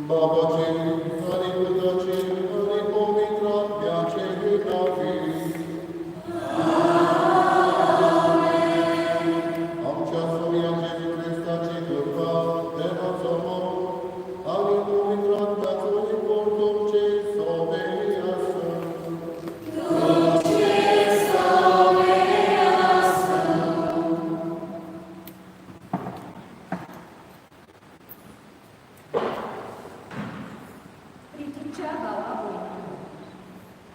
बाबाचे आनी पुताचे आनी पवित्र आत्म्याचे नांवी. आमच्या सोम्या जेजू क्रिस्ताची कृपा, देवाचो मोग आनी पवित्र आत्म्याचो एकवट तुमचे सोबे आसूं. प्रितीच्या भावा भयणींनो,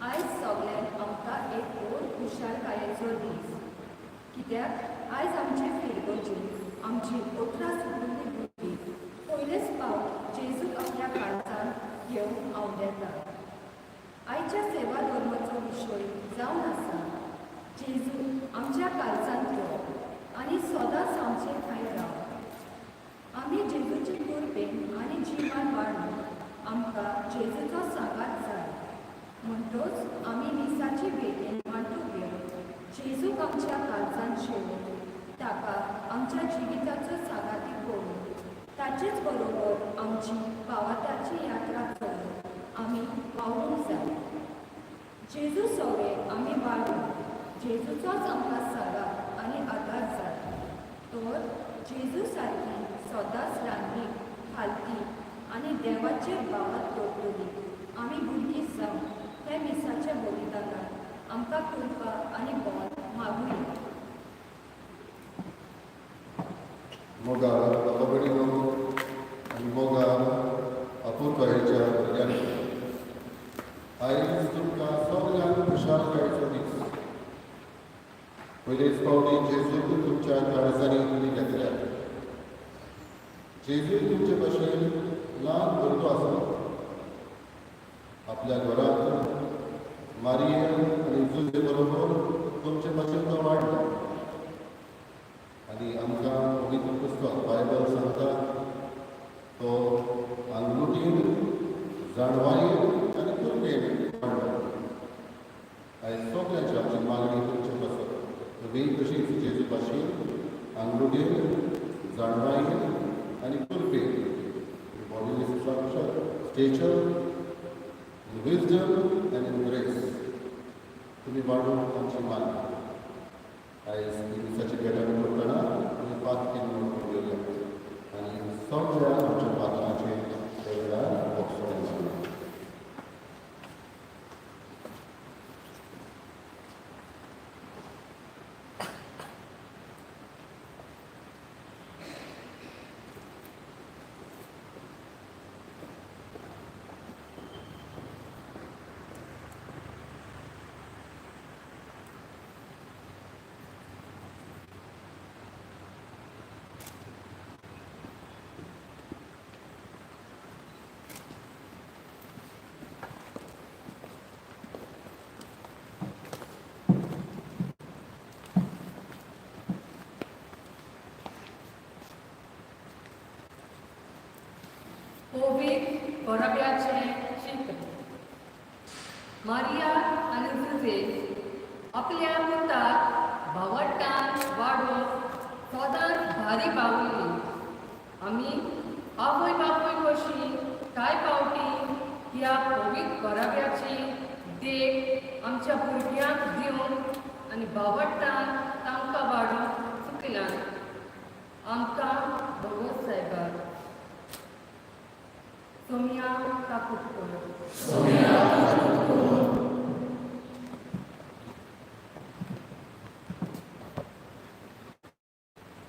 आयज सगल्यांक आमकां एक व्हड खुशालकायेचो दीस, कित्याक आयज आमचे फिरगोजी आमची 18 सुपुल्ली भुरगीं पयलेच फावट जेजूक आपल्या काळजांत घेवन आंवडेता. आयच्या सेवा धर्माचो विशय जावन आसा, जेजू आमच्या काळजांत यो आनी सदांच आमचे ठांय राव. आमी जेजूचे कृपेन आनी जिवान वाडून आमकां जेजूचो सांगात जाय. म्हणटच आमी मिसाची भेटेन वांटू घेवन जेजूक आमच्या काळजांत शेवून ताका आमच्या जिविताचो सांगाती करून ताचेच बरोबर आमची भावार्थाची यात्रा चलोवन आमी वावरूंक जाय. जेजू सवे आमी वाडून जेजूचोच आमकां सांगात आनी आदार जाय, तर जेजू सारकी सदांच ल्हानवीक खालती आनी देवाचेर भावार्थ दवरतली आमी भुरगीं जावन त्या मिसाच्या बलिदानान आमकां कृपा आनी बळ मागुया. मोगाळ बाबा भयणीनो आनी मोगाळ अपुरबायेच्या भुरग्यांनी, आयज तुमकां सगल्यांक खुशालकायेचो दीस. पयलेच फावटी जेजूक तुमच्या काळजांनी तुमी घेतल्यात. जेजू तुमचे भशेन ल्हान भुरगो आसलो. आपल्या घरांत मारिये आनी जुजे बरोबर तुमचे भशेन तो वाडलो आनी आमकां पवित्र पुस्तक बायबल सांगता, तो आंगलुटीन, जाणवायेन आनी कृपेन वाडलो. आयज सगळ्यांची आमची मागणी तुमचे पासत, तुमी तशीच जेजू भाशेन आंगलुटीन, जाणवायेन आनी कृपेन, bodily structure, stature, in wisdom and in grace, तुमी वाडूंक आमची मागणी. आयज मिसाची भेट आमी करतना तुमी पातकी म्हणून घेवया आनी सगळ्या आमच्या पातकांचे त्या वेळार भोगसणें मागया. पवित्र घराब्याचें चित्र. मारिया आनी जुजे आपल्या पुताक भावाड्तान वाडोवंक सदांच भारी पावल्ली. आमी आवय बापूय कशी कांय फावटी ह्या पवित्र घराब्याची देख आमच्या भुरग्यांक दिवन आनी भावाड्तान तांकां वाडोवंक चुकल्यात. आमकां भगवत सायबा सोम्या काकूट कर.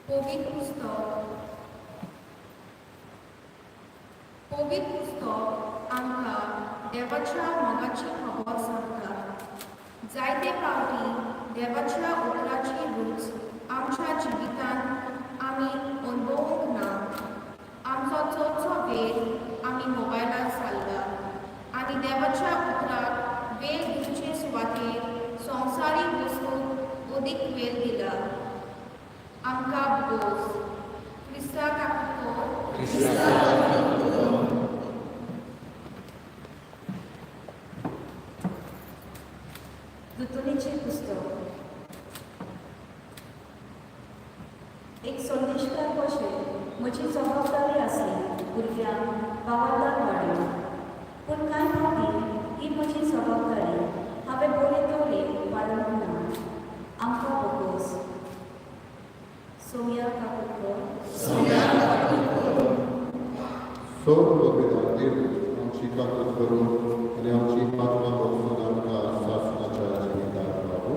पवित्र पुस्तक, पवित्र पुस्तक आमकां देवाच्या मोगाची खबर सांगता. जायते फावटी देवाच्या उतराची रूच आमच्या जिवितांत आमी अणभवूंक ना. आमचो चडसो वेळ आमी मोबायलार सारला आनी देवाच्या उतराक वेळ दिवचे सुवातेर संवसारीक वस्तूक अदीक वेळ दिला. आमकां भोगोस. क्रिस्ता काकूट कर. दुतोनीचें पुस्तक. एक संदेशकार कशें म्हजी जबाबदारी आसली. भुरग्यांक भावार्थान वाडयलो. पूण कांय फावटी ही म्हजी जबाबदारी हांवें बरे तरेन पाळूंक ना. आमकां भोगोस. सोमया काकोडकर. सोड पवित्र आमची काकूत करून आनी आमची पातकां भोगसून आमकां सासणाच्या जिविताक बाबू.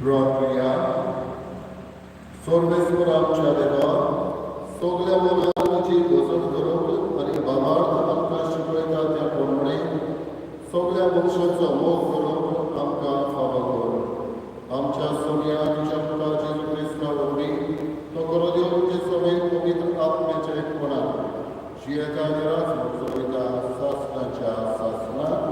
प्रार्थया. सर्वेस्पर आमच्या देवा, सगल्या मनान तुजी भजन करूंक आनी भावार्थ आमकां शिकयता त्या प्रमाणे सगल्या मनशांचो मोग करूंक आमकां फावो कर. आमच्या सोमया तुज्या पुता जेजू क्रिस्ता वरवीं, तो करो देव तुजे समेत पवित्र आत्म्याच्या एकपणान जियेता आनी राज चलयता सासणाच्या सासणाक.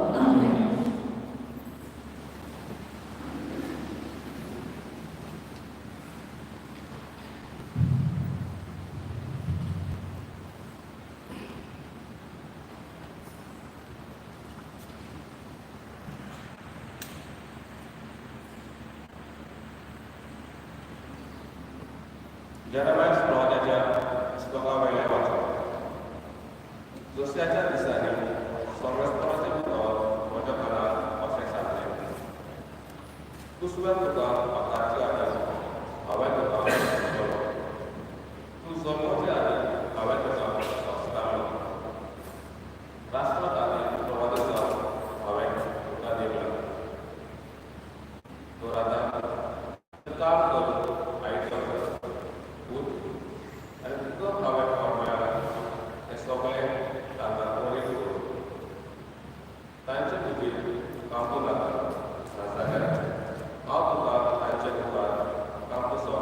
जेरेमायस प्रवाद्याच्या पुस्तका वयलें वाचप. जोसियाच्या दिसांनी सर्वेस्पराचें उतर म्हज्या कानार अशें सांगलें, कुसव्यान तुका आकारचे आदी हांवें तुका केलो, तूं जल्मचे आदी हांवें तुका संस्कारलो, राष्ट्रांत आनी प्रवादी जावन हांवें तुका नेमला. तर आतां काम करून आयचो उठ आनी तुका हांवें फर्मायलां तें सगळें तांकां वरीत कर. तांचे तुजी कांपूं नाका, नाजाल्यार हांव तुका तांचे मुखार कांपूसो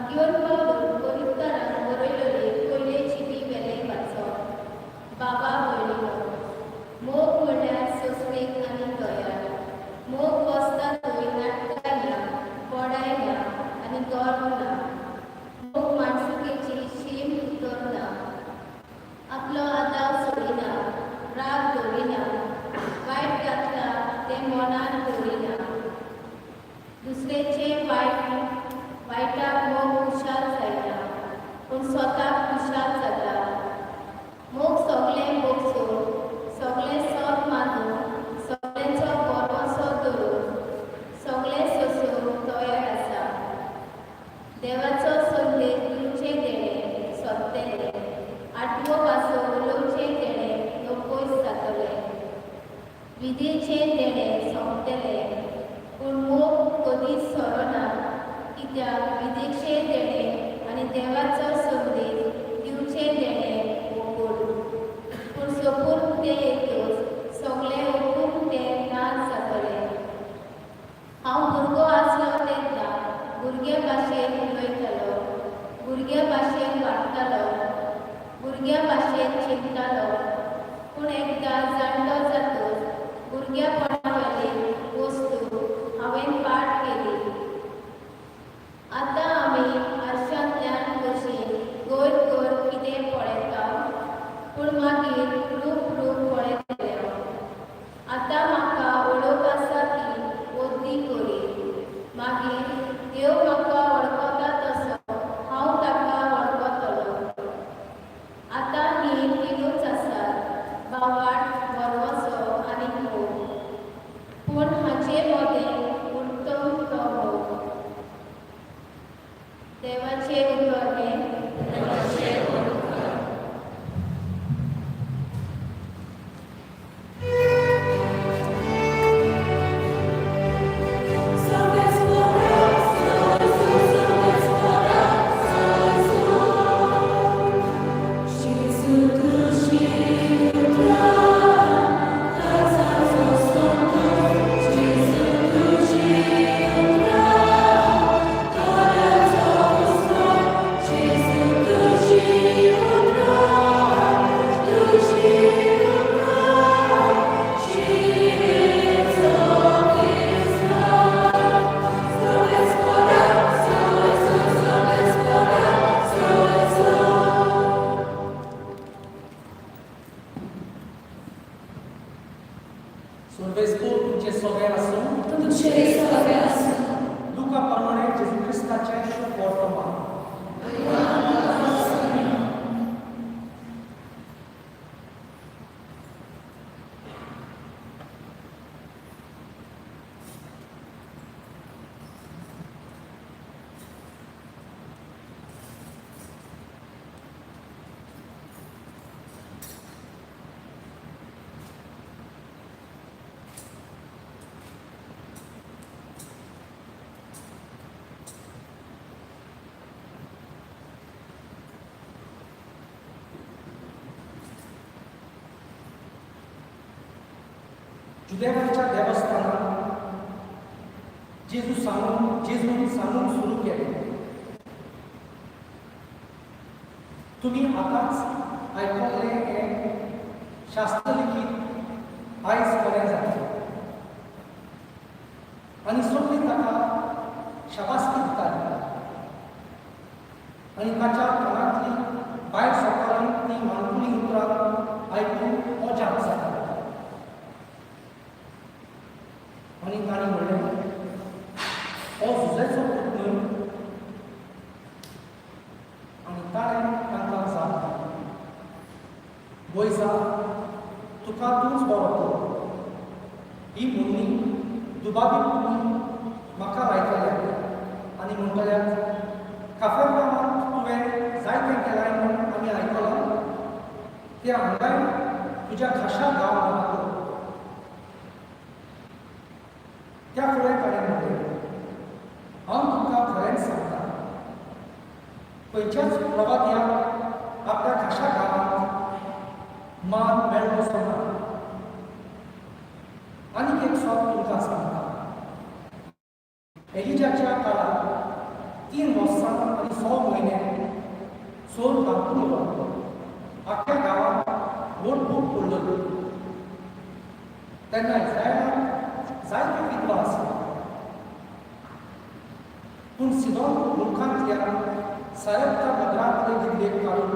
भाग्यवान पावलून कोरिंथकारांक बरयलले पयले चिटी वेलें वाचप. बाबा भयणीनो, मोग म्हणल्यार सोंसणीक आनी दयाळ. मोग बसता थंय नाटकां ना, बडाय ना आनी गर्व ना. मोग माणसुकेची शीम उतरना, आपलो आदाव सोडिना, राग दवरिना, वायट घातलां तें मनान दवरिना. दुसऱ्याचे वायटाक मोग खुशाल जायना, पूण स्वताक खुशाल जाता. मोग सगळें भोगसून, सगळें सत मानून, सगळ्यांचो भरवंसो धरून, सगळें सोंसूंक तयार आसा. देवाचो संदेश दिवचें तेणें सोंपतलें, आठवो पासो उलोवचें तेणें नपयत जातलें, विधेचें देणें सोंपतलें, पूण मोग कदीच सोरना, कित्याक विदेचें देणें आनी देवाचो संदेश दिवचें देणें ओपून, पूण सोंपून तें येतच सगळें ओपून तें नाच जातलें. हांव भुरगो आसलो तेन्ना भुरग्या भाशेन उलयतालो, भुरग्या भाशेन वागतालो, भुरग्या भाशेन चिंततालो, पूण एकदां जाणटो जातच भुरग्यापणा वेली वस्तू हांवें पाठ केली. आतां आमी आरशांतल्यान कशी गोर गोर कितें पळयता, पूण मागीर रूप रूप पळयतले. आतां म्हाका वळख आसा ती ओद्दी करी, मागीर देव म्हाका वळखता तसो हांव ताका वळखतलो. आतां हीं तिनूच आसात, भावार्थ, भरवंसो आनी मोग, पूण हाचे मदें उत्तम तो मोग. देवाचें उतर हें. सर्वेस्पोर तुमचें सगळें आसूं. लुका प्रमाणे जेजू क्रिस्ताचें शुभ वर्तमान. जुदेवाच्या देवस्थानात जेजून सांगूंक सुरू केलें, तुमी आतांच आयकल्लें हें शास्त्र लिखीत आयज खरें जातलें. आनी सगळीं ताका शाबासकी दितालीं आनी ताच्या तोंडांतली भायर सरतालीं तीं माणकुलीं उतरां आयकून अजाप जातालीं. आनी तांणी म्हणलें, हो जुजेचो पूत न्हय? आनी ताणें तांकां जाप दिली, वयजा, तुका तूंच बरो कर. ही म्हणणी दुबावीत तुमी म्हाका लायतल्यात आनी म्हणटल्यात, काफेरनामांत तुवें जायतें केलां म्हूण आमी आयकलां, तें हांगाय तुज्या खाशा गांवांत कर. त्या फुडें ताणें म्हणलें, हांव तुमकां खरेंच सांगता, खंयच्याच प्रवाद्याक आपल्या खाशा गांवांत मान मेळटलो ना. आनीक एक सत तुमकां सांगता, एलिजाच्या काळार 3 वर्सां आनी 6 म्हयने चोर बांदून दवरलो. आख्ख्या गांवांत व्हड भूक पडलेली. तेन्ना इस्रायलाक जायत्यो विधवा आसल्यो, पूण सिदोन मुलखांतल्या सारेप्ता नगरांतले विधवेक काडून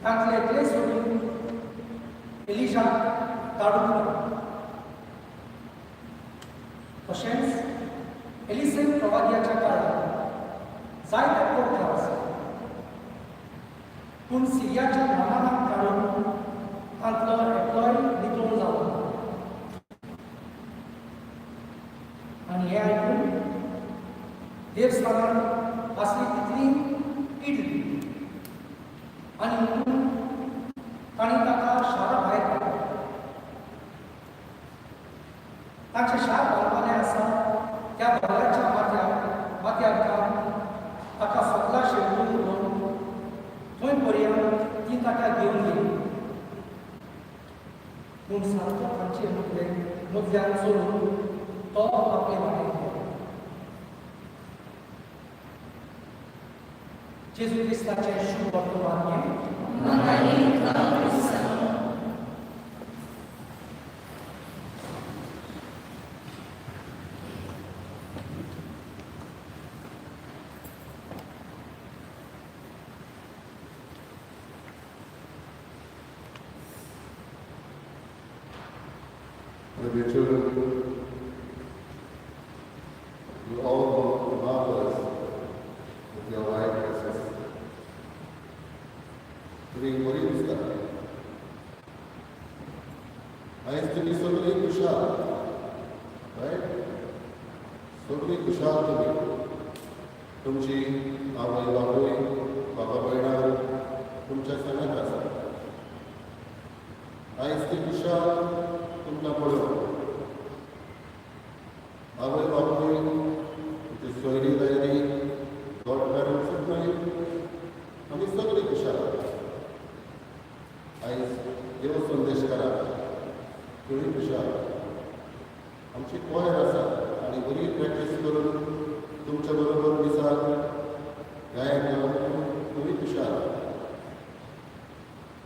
तांतले एकले सोडून एलिजाक धाडूंक ना. तशेंच एलिसे प्रवाद्याच्या काळार जायते कोरखे आसले, पूण सिरियाच्या नामानाक काडून तांतलो एकलोय नितळ जालो ना. आनी हें आयकून देवस्थानांत आसली तितली इडली आनी म्हणून तांणी ताका शारा भायर काडलो. ताचें शार बांदपालें आसा त्या दोंगराच्या माथ्यार घालून ताका सकला शेंवटून उडोवन थंय पर्यंत ती ताका घेवन गेली. पूण सारको तांचे मदल्यान चलून तो आपले वाटेन गेलो. जेजू क्रिस्ताचें शुभ वर्तमान हें. My dear children, you all look marvelous with your white dresses. तुमी बरी दिसता. आयज तुमी सगळीं खुशाल, रायट? सगळीं खुशाल तुमी. तुमची आवय बापूय, बाबा भयणां तुमच्या सांगात आसा. आयज ती खुशाल तुमकां पळोवन आवय बापूय, तुमची सोयरी दायरी, गॉड पॅरंट्स, सगळीं आमी सगळीं खुशाल. आयज देव संदेश करा तुमी खुशाल. आमची क्वायर आसा आनी बरी प्रॅक्टीस करून तुमच्या बरोबर मिसाक गायन करून तुमी खुशाल.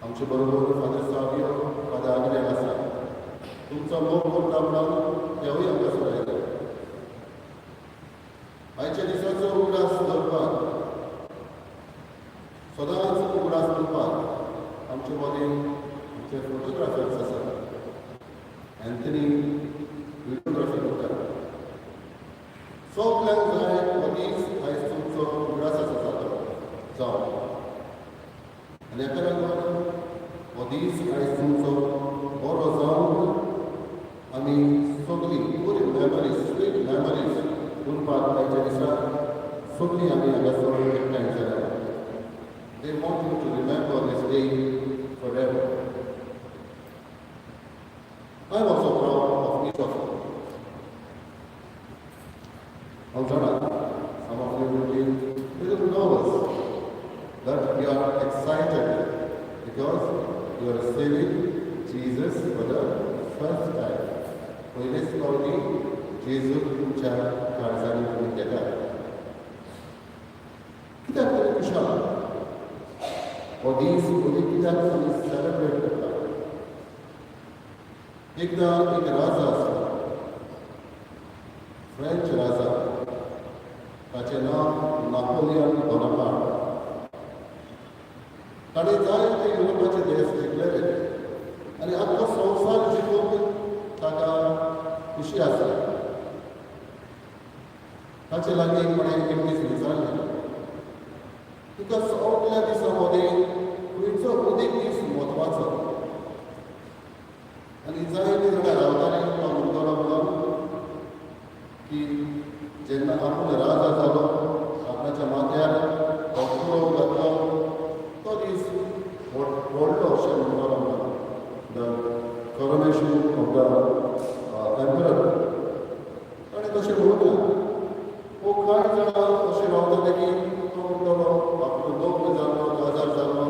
आमचे बरोबर फादर सावियो, फादर आग्नेल आसा. तुमचो मोग करता म्हणून तेवूय हांगासर आयले. आयच्या दिसाचो उगडास दवरपाक, सदांच उगडास दवरपाक आमचे मदीं आमचे फोटोग्राफर्स आसात. अँथनी विडियोग्राफी करता. सगल्यांक जाय हो दीस आयज तुमचो उगडास आसा जातो जावं आनी हाका लागून हो दीस आयज तुमचो बरो जावन आमी सगळीं बरी मेमरीज, स्वीट मेमरीज उरपाक आयच्या दिसा सगळीं आमी हांगासर एकठांय जाल्या. They want you to remember this day forever. I'm also proud of each of you. हांव जाणा, some of you will be little nervous, that you are excited because you are receiving Jesus for the first time. पयलेच फावटी जेजू तुमच्या काळजांनी तुमी घेतात. कित्याक तुमी खुशाल? हो दीस पयलीं कित्याक तुमी सेलेब्रेट करता? एकदां एक राजा आसलो, फ्रेंच राजा. ताचें नांव नापोलियन बोनापार्ट. ताणें जायते युरोपाचे देश जिखलेले आनी आख्खो संवसार जिखूंक ताका खुशी आसली. ताचे लागीं कोणें एक दीस विचारलें, तुका सगल्या दिसां मदीं खंयचो अदीक दीस म्हत्वाचो? आनी जायते जाणां रावताले. तो म्हणटलो म्हणून की जेन्ना आपूण राजा जालो, आपणाच्या माथ्यार हो कुरोव घातलो, तो दीस व्हडलो अशें म्हणटलो म्हणून, the coronation of the emperor. ताणें तशें म्हणूंक ना. वो कांय जाणां अशें रावताले की तो म्हणटलो आपलो लग्न जालो, काजार जालो,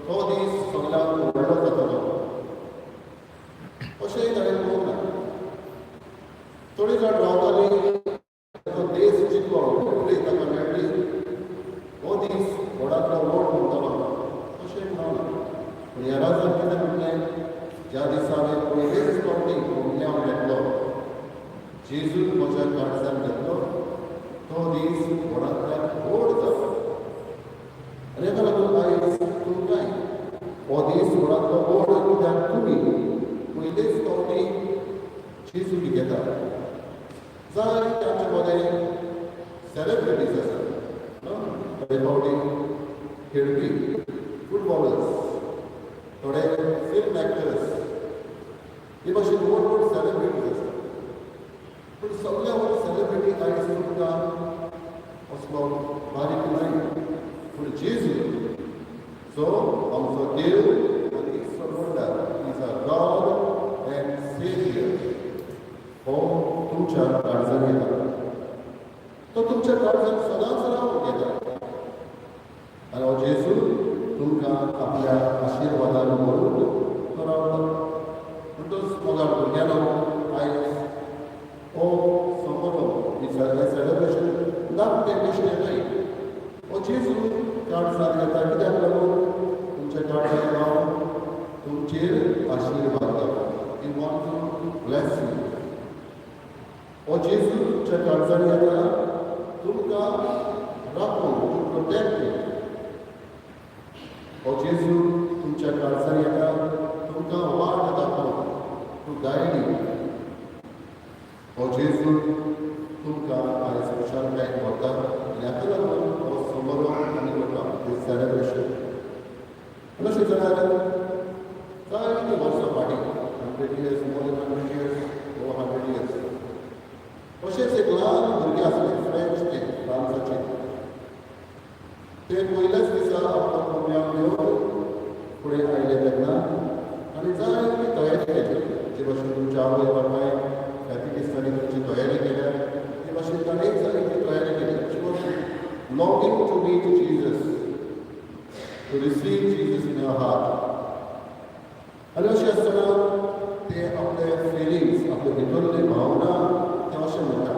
तो दीस सगल्यांक व्हडलो जातलो, अशेंय ताणें म्हणूंक ना. थोडी जाण रावताली तो देश जिखलो, विक्ट्री ताका. हो दीस व्हडांतलो व्हड म्हणटलो अशें म्हणना. पूण ह्या राजान कितें म्हणलें? ज्या दिसा हांवें पयलेच फावटी कोमुन्यांव घेतलो, जेजून म्हज्या काळजान घेतलो, तो दीस व्हडांतल्यान व्हड जालो. आनी हाका लागून आयज तुमकांय हो दीस व्हडांतलो व्हड, कित्याक तुमी पयलेच फावटी जेजूक घेता. जायते आमचे मदें सेलिब्रिटीज आसात. थोडे फावटी खेळपी फुटबॉलर्स, थोडे फिल्म एक्टर्स, हे भाशेन व्हड व्हड सेलिब्रिटीज आसात. पूण सगळ्या व्हड सेलिब्रिटी आयज तुमकां असलो बारीक न्हय, पूण जेजू जो आमचो देव आनी सोडवणदार, is a God and Saviour, हो तुमच्या काळजान येता. तो तुमच्या काळजान सदांच रावूंक येता आनी हो जेजू तुमकां आपल्या आशिर्वादान भरून तो रावता. म्हणटच मोगाळ भुरग्यांनो, आयज हो समारोह, ही सेलिब्रेशन धाकटें बेश्टें न्हय. हो जेजू काळजान येता कित्याक लागून? तुमच्या काळजान रावन तुमचेर आशिर्वाद घालता. He want to bless you. हो जेजू तुमच्या काळजान येता तुमकां राखून, टू प्रोटेक्ट you. हो जेजू तुमच्या काळजान येता तुमकां वाट दाखोवन, टू गायड you. हो जेजू तुमकां आयज खुशालकायेन व्हरता आनी हाका लागून हो समारोह आमी करता, दीस सेलिब्रेशन. अशें जाल्यार जायतीं वर्सां फाटीं, 100 years, more than 100 years, over 100 years, अशेंच एक ल्हान भुरगें आसलें, फ्रेंच तें, फ्रांसाचें. ते पयल्याच दिसा आपलो कोमुन्यांव घेवन फुडें आयले तेन्ना आनी जायती तयारी केली. जे भाशेन तुमच्या आवय बापायन कॅटेकिस्टांनी तुमची तयारी केल्या, ते भाशेन ताणें जायती तयारी केली. She was longing to meet Jesus, to receive Jesus in her heart. आनी अशें आसतना ते आपले फिलिंग्स, आपले भितरले भावना ते अशें म्हणटा,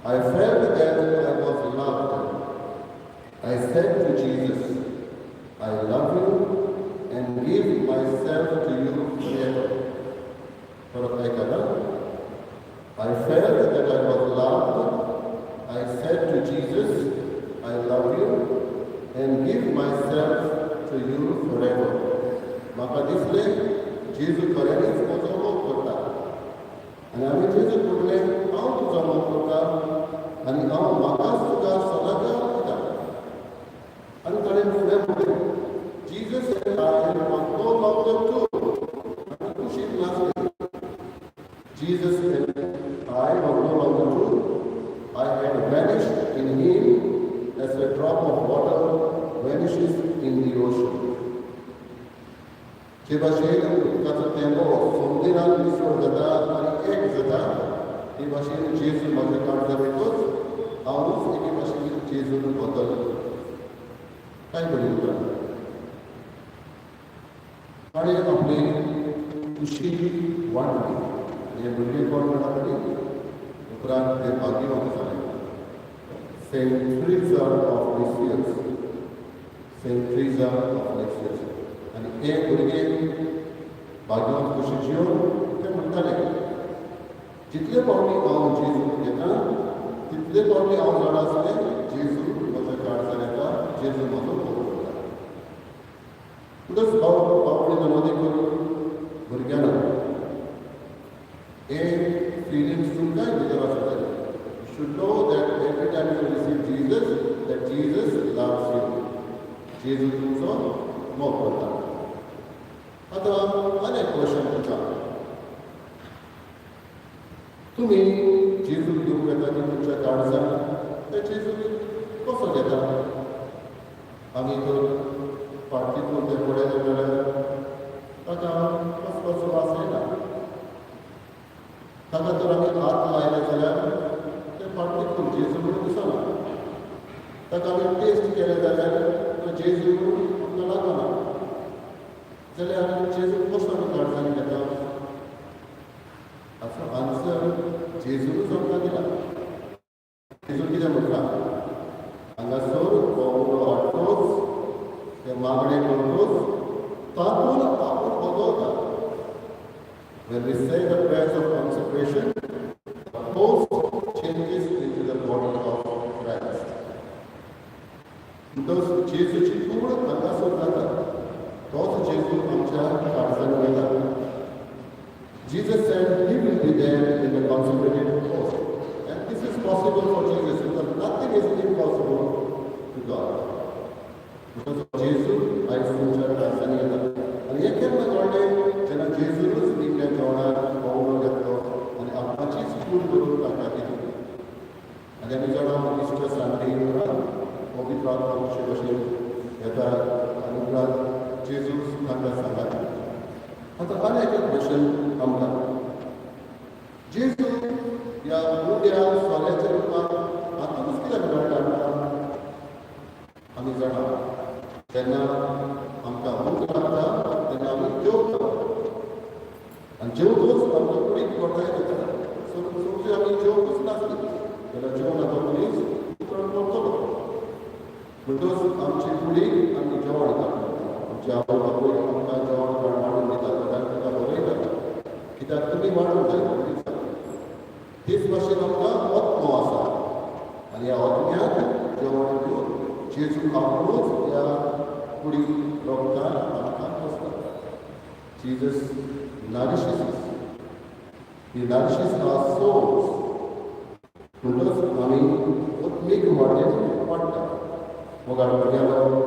"I felt that I was loved. I said to Jesus, 'I love you and give myself to you forever.'" परत आयका ना. "I felt that I was loved. I said to Jesus, 'I love you and give myself to you forever.'" म्हाका दिसलें जेजू खऱ्यांनीच म्हजो मोग करता आनी हांवें जेजूक म्हणलें, हांव तुजो मोग करता आनी हांव म्हाकाच तुका सदांकाळ दिता. आनी ताणें फुडें म्हणलें, "Jesus and I was no longer two." आनी कुशीक नासले. "Jesus and I were no longer two. I had vanished in him as a drop of water vanishes in the ocean." जे भाशेन उदकाचो थेंबो समुद्रान मिसळ जाता आनी एक जाता, ते भाशेन जेजू म्हज्या काळजार येतच हांवूच एके भाशेन जेजून बदललो. काय बरी उतरां! ताणें आपली खुशी वांटली. आनी हें भुरगें कोण जाणा पळय, उपरांत ते भाग्यवंत जालें, Saint Teresa of Lisieux, Saint Teresa of Lisieux. आनी हें भुरगें भाग्यवंत कशें जिवन ते म्हणटाले, जितले फावटी हांव जेजूक घेता तितले फावटी हांव जाणा आसलें जेजू म्हज्या काळजार येता, जेजू म्हजो मोग करता. म्हणटच भाव भाव भयणीनो, करून भुरग्यांना हे फिलिंग्स तुमकांय भितर आसूं जाय. You should know that every time you receive Jesus, that Jesus loves you. जेजू तुमचो मोग करता. आतां आनी एक क्वेश्चन तुमकां. तुमी जेजूक घेवंक येता ती तुमच्या काळजान, ते जेजूक कसो घेता? आमी तर पार्टीतून ते पळयले जाल्यार ताका कसो कसो वास येना. ताका तर आमी हात लायले जाल्यार ते पार्टिकूल जेजू म्हणून दिसना. ताका आमी टेस्ट केले जाल्यार तो जेजू म्हणून आमकां लागना. जाल्यार जेजू कसो आमी काळजान घेता? हाचो आन्सर जेजूनच आमकां दिला. जेजू कितें म्हटलां हांगासर? हो When we say the prayers of consecration, the host changes into the body of Christ. म्हणटच जेजूची कूड हांगासर जाता, तोच जेजू आमच्या काळजान वयता. Jesus said he will be there in the consecrated host. And this is possible for Jesus because nothing is impossible to God. Because जेजू आयज तुमच्या काळजांनी येता. आनी हें केन्ना कळ्ळें? जेन्ना जेजूनच दिव्या जेवणाक पावलो घेतलो आनी आपणाचीच कूड करून ताका दिली. आनी आमी जाणा, इस्टर संडे उपरांत पवित्र आत्मा कशे भशेन येता आनी उपरांत जेजूस तांकां सांगता. आतां आनी एक क्वेश्चन आमकां, जेजू ह्या उंड्या सोल्याच्या रुपान आतांच कित्याक मेळटा आमकां? आमी जाणा, जेन्ना आमकां भूक लागता तेन्ना आमी जेवता आनी जेवतूच आमकां कुडीक घोटाय येता. समज आमी जेवतूच नासली जाल्यार जेवण आतां मनीस उपरांत करतलो. म्हणटच आमची कुडीक आमी जेवण दिता. आमचे आवय बापूय आमकां जेवण वाडून दितात, तांकां बरयतात, कित्याक तुमी वाडूंक जाय कुडीचा. तेच भाशेन आमकां आत्मो आसा आनी ह्या आत्म्याक जेवण दिवन जेजू आपणूच ह्या कुडी रोगतान आमकां पोसता. Jesus nourishes us. He nourishes our souls. म्हणटच आमी आत्मीक वाटेन वाडटा. मोगाळ भुरग्यांनो,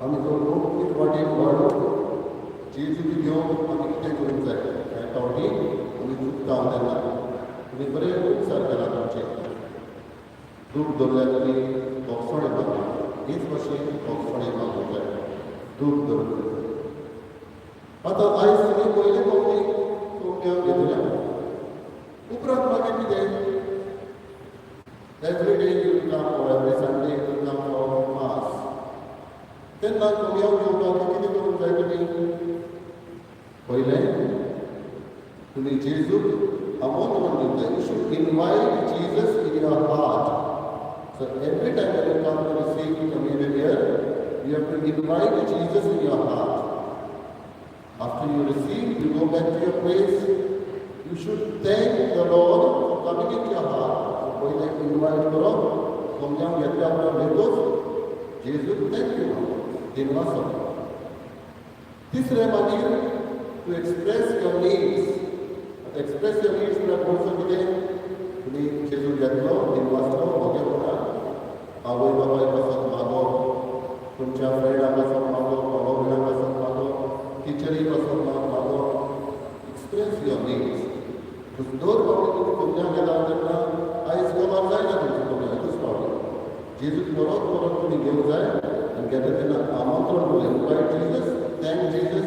आमी तो आत्मीक वाटेन वाडून जेजूक घेवन आमी कितें करूंक जाय? कांय फावटी आमी चुकता तेन्ना तुमी बरें उपचार केला तुमचे. दूख धरल्यार तुमी भोगसणें मागता. हेच भाशेन भोगसणें मागूंक जाय, दूख धरूंक जाय. आतां आयज तुमी पयले फावटी कोमयाव घेतल्या उपरांत मागीर कितें? Every day you come or every Sunday you come for mass. तेन्ना कोमयाव घेवपाक कितें करूंक जाय तुमी? पयलें तुमी जेजूक आमंत्रण दिवंक जाय. You should invite Jesus in your heart. So every time when you come to receive communion here, you have to invite Jesus in your heart. After you receive, you go back to your place. You should thank the Lord for coming into your heart. So पयलें invite करप, कोमयाव घेतल्या उपरांत घेतोच जेजूक thank you दिनवासप. तिसरें मागीर to express your needs. Express your needs म्हळ्यार कोणसो कितें? तुमी जेजूक घेतलो, दिनवासलो, मोगेपणान आवय बापाय पासत मागप, तुमच्या फ्रेंडा पासत मागप, भावा भयणा पासत मागप, टिचरी पासत मागप. Express your needs. दर फावटी तुमी कोमयाव घेता तेन्ना आयज कबार जायना तुमचें कोमयाव एकूच फावटी. जेजूक परत परत तुमी घेवंक जाय आनी घेता तेन्ना आमंत्रण करून invite Jesus, thank Jesus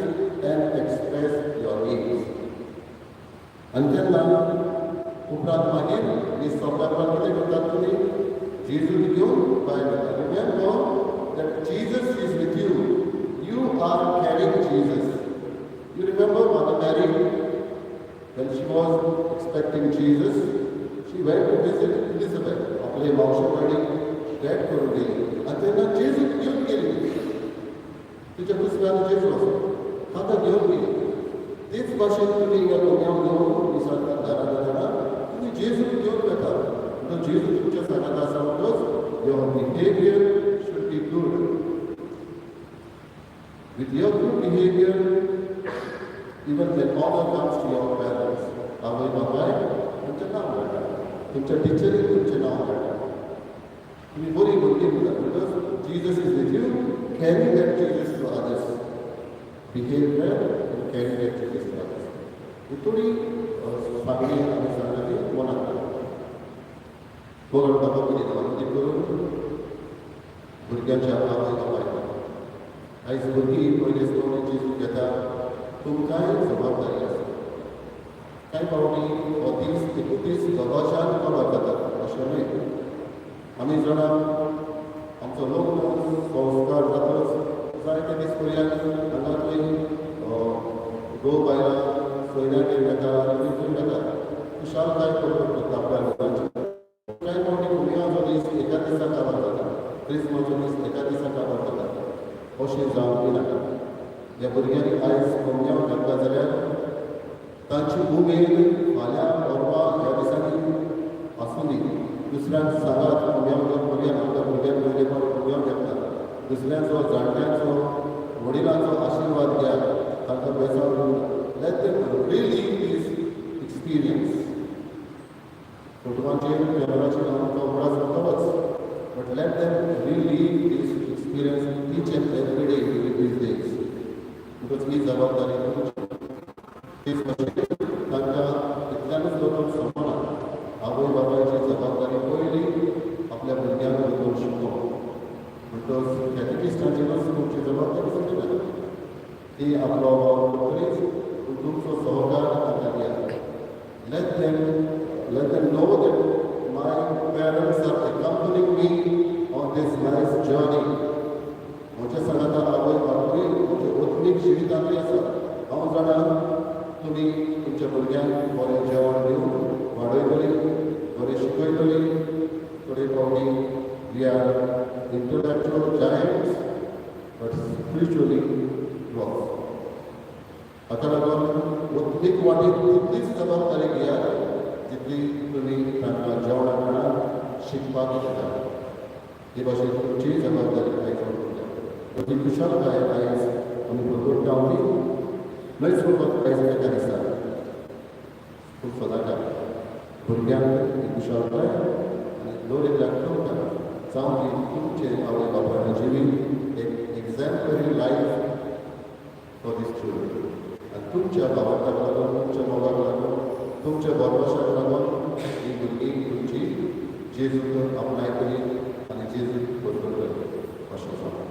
and express your needs. आनी तेन्ना उपरांत मागीर मीस सोंपल्या उपरांत कितें करतात तुमी? जेजूक घेवन भायर वता. Remember that Jesus is with you. You are carrying Jesus. You remember Mother Mary, when she was expecting Jesus, she went to visit Elizabeth. आपले मावशे कडेन भेट करून गेली आनी तेन्ना जेजूक घेवन गेली. तिच्या दुसऱ्यान जेजू आसा, ताका घेवन गेली. तेच भाशेन तुमी ह्या कोमयाव घेवन मिसाक दारां वतना तुमी जेजूक घेवन वता. म्हणटच जेजू तुमच्या सांगात आसा. म्हणटच your behavior should be good. With your good behavior, even when honor comes to your parents, आवय बापाय तुमचें नांव मेळटा, तुमच्या टिचरीक तुमचें नांव मेळटा, तुमी बरी भुरगीं म्हणटा. Because Jesus is with you, carry that Jesus to others. Behave well and carry that Jesus to others. ही थोडी सांगणी आमी सांगता ती मनात मोगाळ बाबा कितें करून भुरग्यांच्या आवय बापाय, आयज भुरगीं पयले फावटी जेजूक घेता, तुमकांय जबाबदारी आसा. कांय फावटी हो दीस एकूच दीस दबाज्यान कबार जाता अशें न्हय. आमी जाणा, आमचो लग्न संस्कार जातच जायते दीस पर्यंत हांगा थंय घोव बायलां सोयऱ्यांगेर वेता आनी थंय वता, खुशालकाय प्रकट करता आपल्या लग्नाची. कांय फावटी कोमयावाचो दीस एका दिसा काबार जाता, क्रिस्माचो दीस एका दिसा काबार जाता. अशें जावंक नाका. ह्या भुरग्यांनी आयज कोमयाव घेतला जाल्यार तांची उमेद फाल्यां परवां ह्या दिसांनी आसूं दी. दुसऱ्यांक सांगात, कोंब्यांक करुया, आमच्या भुरग्यांक पयले फावट कोंब्यांक घेतला. दुसऱ्यांचो, जाणट्यांचो, वडिलांचो आशिर्वाद घेयात, तांकां बेसांव. Let them relive this experience. फोटवांचेर, कॅमेराचेर आमकां उगडास जाताच, but let them relive this experience each and every day during these days, because ही जबाबदारी तुमची. तेच भाशेन तांकां इतल्यानूच दवरून सोंपना. आवय बापायची जबाबदारी पयली आपल्या भुरग्यांक बरोबर शिकोवप. म्हणटकच कॅटेकिस्टांचेरूच तुमची जबाबदारी सोंपना, ती आपलो वावर करतलीच, पूण तुमचो सहकार तांकां दियात. Let them know that my parents are accompanying me on this life journey. म्हज्या सांगाता आवय बापूय म्हज्या आत्मीक जिवितांतूय आसा. हांव जाणा, तुमी तुमच्या भुरग्यांक बरें जेवण दिवन वाडयतली, बरें शिकयतली. थोडे फावटी we are intellectual giants but spiritually lost. हाका लागून आत्मीक वाटेक तितलीच जबाबदारी घेयात जितली तुमी तांकां जेवणा खाणां शिकपाक दिता. हे भाशेन तुमची जबाबदारी आयज उरल्या. ती खुशालकाय आयज आमी प्रगोडटा. आमी न्हयच फकत आयज एका दिसा, पूण सदांकाळ भुरग्यांक ही खुशालकाय आनी दर एकल्याक तुमकां जावं दी तुमचे आवय बापायन जिवीत एक exemplary life for these children. आनी तुमच्या भावार्थाक लागून, तुमच्या मोगाक लागून, तुमच्या भरवशाक लागून ही भुरगीं तुमची जेजूक आपणायतली आनी जेजूक बरबरतली अशें जावं.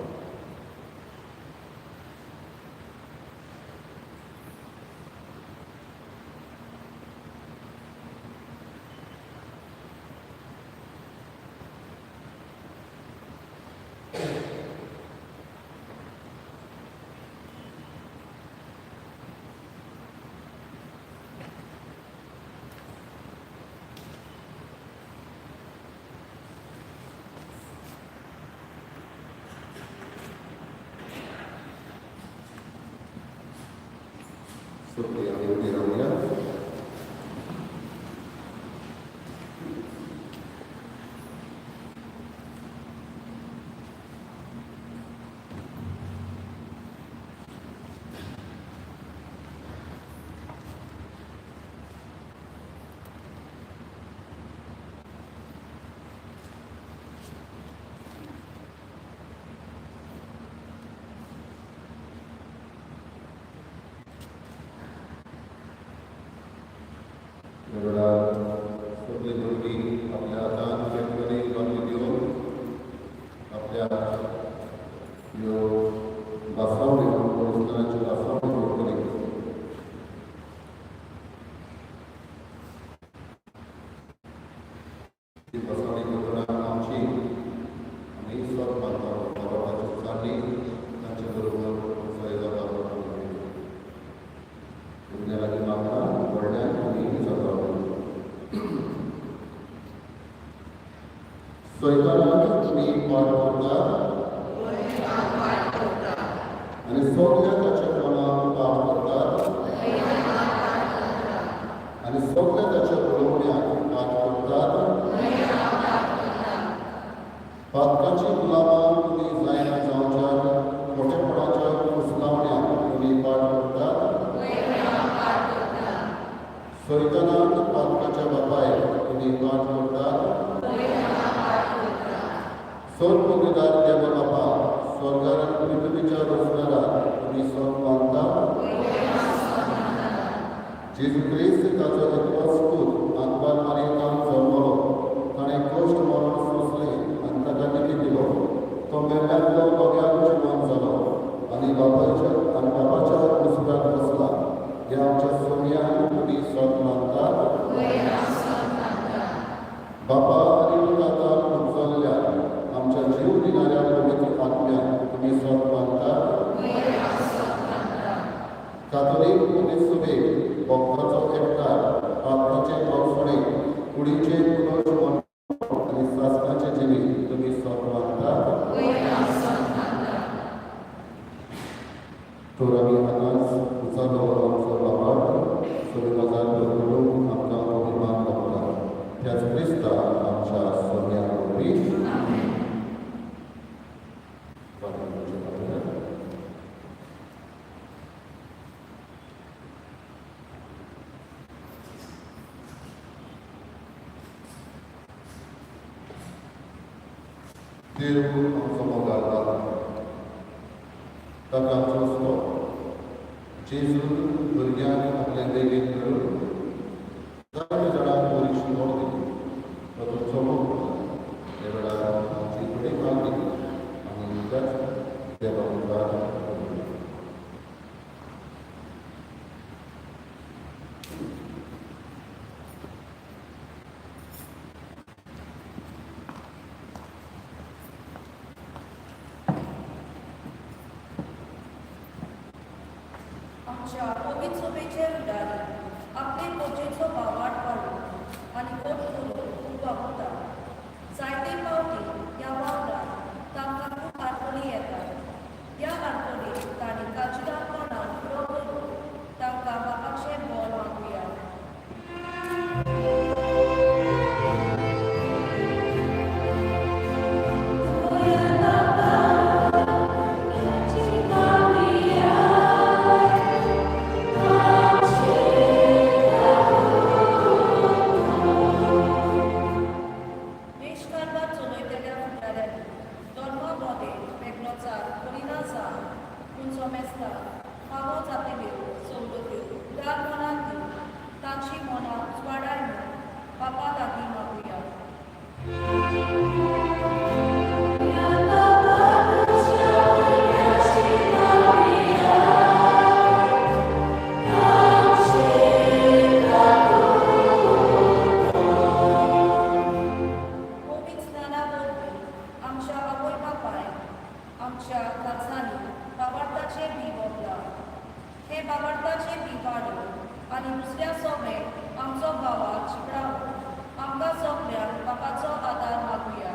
सगळीं आमी उबी रावया. ह्या वेळार सगळीं भुरगीं आपल्या हातान केंपरी बांदून घेवन आपल्या ह्यो बासावण्यो, पुरस्काराच्यो बासावण्यो करतली. ती बसवणी करतना आमची आमी सत मानता, बाबाची चालली तांचे बरोबर सय जाता. भुरग्यां लागीं मागता, व्हडल्यांक आमी जाता. सैतानाक तुमी पाठ करतात आनी सगल्या ताच्या कामाक पाठ करतात आनी सगल्या ताच्या उलोवण्याक पाठ करतात. पातकाची गुलामां तुमी जायना जावच्याक मोठेपणाच्या फुसलावण्याक तुमी पाठ करतात. सैतानाक, पातकाच्या बापायक तुमी पाठ करतात. सर्वपुगीदार देव बापा, स्वर्गार आनी पृथ्वीच्या रचणारा तुमी सत मानतात. जेजू क्रिस्त ताचो एकलोच पूत आंतबार मारयेंत जल्मलो. ताणें कश्ट मरण सोंसलें आनी ताका निती दिलो. तो मेल्ल्यांतलो लोग्यान जिवन जालो आनी बापाच्या उजव्याक बसला. ह्या आमच्या सोमयान तुमी सत मानतात. बापा आनी पुतान उपजल्ल्या आमच्या जीव दिणाऱ्या पवित्र आत्म्याक तुमी सत मानतात. कातोलीक मनीस सभेक, भक्ताचो एकठार, पात्राचे भोगसणे, कुडीचे पुनर्जीवन आनी सासणाचे जिवीत तुमी सत मानतात. तर आमी आतांच उचालो आमचो बाबा सगळ्या. देव आमचो मोगाळ बाप, ताका आमचो हुस्को. जेजू भुरग्यांक आपले देगेक धरून जायत्या जाणांक बरी शिकवण दिली. तो तुमचो मोग करता. ह्या वेळार आमची थोडी मागणी आमी त्याच देवा मुखार दवरुया. आमच्या पवित्र सभेचे फुडारी आपले पोजेचो भावार्थ वाडोवन आनी व्हड करून खूब वावुरता. जायते फावटी ह्या वावरांत तांकां खूब आडखळी येतात. ह्या आडखळीक तांणी काळजीदारपणान फुडो करून तांकां बापाचें बळ मागुया. देश कारभार चलयतल्या फुडाऱ्यांनी धर्मा बोदें वेगळोचार करिना जावन पूण समेस्तांक फावो जातल्यो सवलत्यो उदार मनान दिवन तांची मनां उजवाडाय म्हूण बापा लागीं मागुया. पवित्र स्नाना वरवीं आमच्या आवय बापायक आमच्या काळजांनी बाबार्थाचें बी वोपलां. हें बाबार्थाचें बी वाडोवन आनी दुसऱ्या सगळें आमचो भावार्थ शिकडावन आमकां सगल्यांक बापाचो आदार मागुया.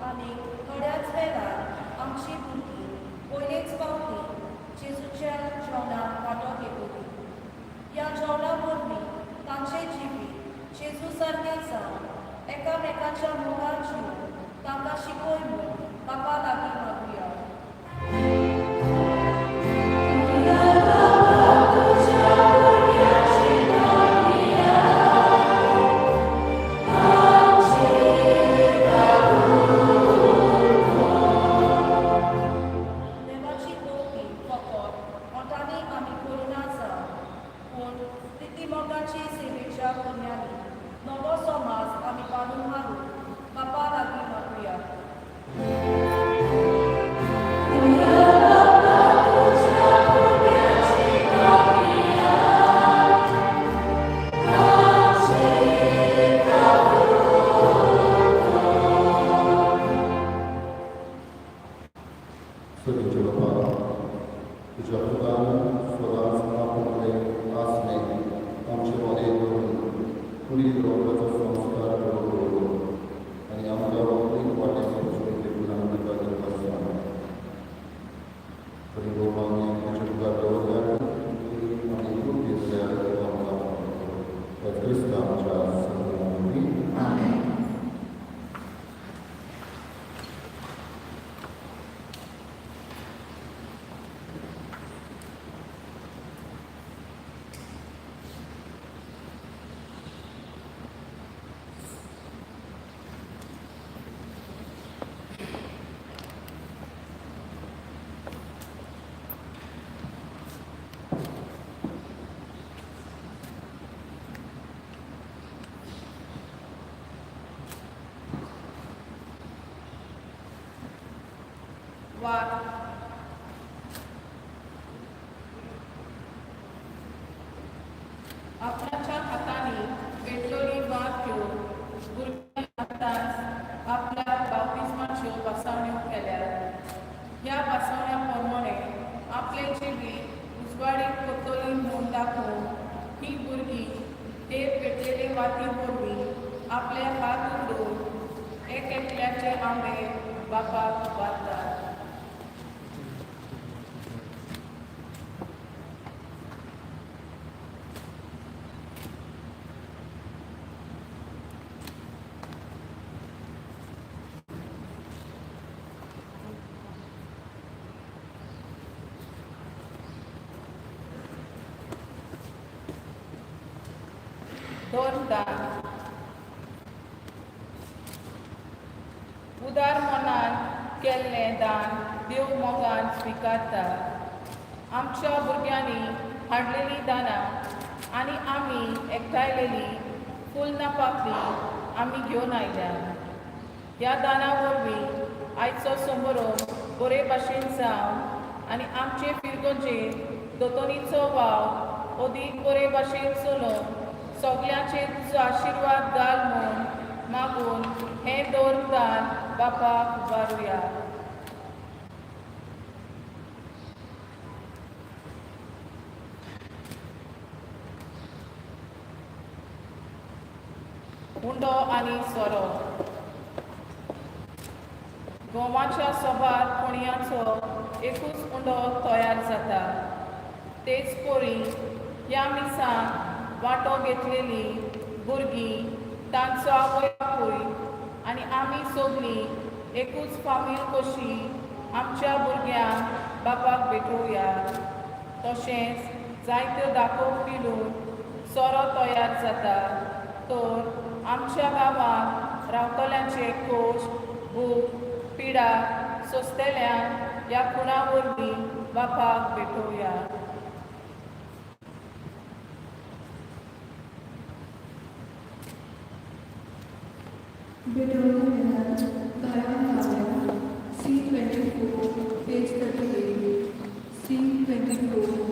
आनी थोड्याच वेळार आमची भुरगीं पयलेच फावटी जेजूच्या जेवणाक वांटो घेतली. ह्या जेवणा वरवीं तांचें जिवीत जेजू सारकें जावन एकामेकाच्या मोगान जिवन तांकां शिकय म्हूण बापा लागीं मागुया. देवाची भक्ती फकत ओंठांनी आमी करिना जावन पूण प्रितीमोगाची सेवेच्या पुण्यांनी नवो समाज आमी बांदून हाडून बापा लागीं मागुया. सुरीचे बाबा, तुज्या पुतान सदांच आपले आसणे आमचे मदें दवरून कुडीक रोवपाचो संस्कार करून दवरलो आनी आमकां रोखडीक वाटेक वचून देखून आमी तुका दिवपाक सांग. बरी भोवमानी आमी तुज्या मुखार दवरल्यार आमी खूब दिसल्यार तूं आमकां त्या क्रिस्तांच्या वरवीं. वात. आपणाच्या हातांनी पेटलोली वात घेवन भुरग्यांनी आतांच आपल्या बाप्तिस्माच्यो बसवण्यो केल्यात. ह्या बसवण्या प्रमाणे आपले जिवीत उजवाडीत करतली म्हूण दाखोवन ही भुरगीं ते पेटलेले वाती वरवीं आपले हात उगडून एक एकल्याचे आंबे बापाक वाडटात. धर्मदान उदार मनान केल्लें दान देव मोगान स्विकारता. आमच्या भुरग्यांनी हाडलेलीं दानां आनी आमी एकठांयलेली फुलना पाकळी आमी घेवन आयल्या. ह्या दाना वरवीं आयचो समारोप बरे भाशेन जावं आनी आमचे फिरगोजेर दोतोनीचो वावर अदीक बरे भाशेन चलोवन सगल्यांचेर तुजो आशिर्वाद घाल म्हूण मागून हें धर्मदान बापाक उबारुया. उंडो आनी सोरो. गोवाच्या सोबार कोणयाचो एकूच उंडो तयार जाता. तेच परी ह्या मिसांत वांटो घेतलेली भुरगीं, तांचो आवय बापूय आनी आमी सगलीं एकूच फामील कशी आमच्या भुरग्यांक बापाक भेटोवया. तशेंच जायत्यो दाखो पिलून सोरो तयार जाता. तर आमच्या गांवांत रावतल्यांचे कोश, भूक, पिडा सोंसतल्यांक ह्या खुणा वरवीं बापाक भेटोवया. भेटवणी वेळार गायन गावया. C 24, page 38, C 24.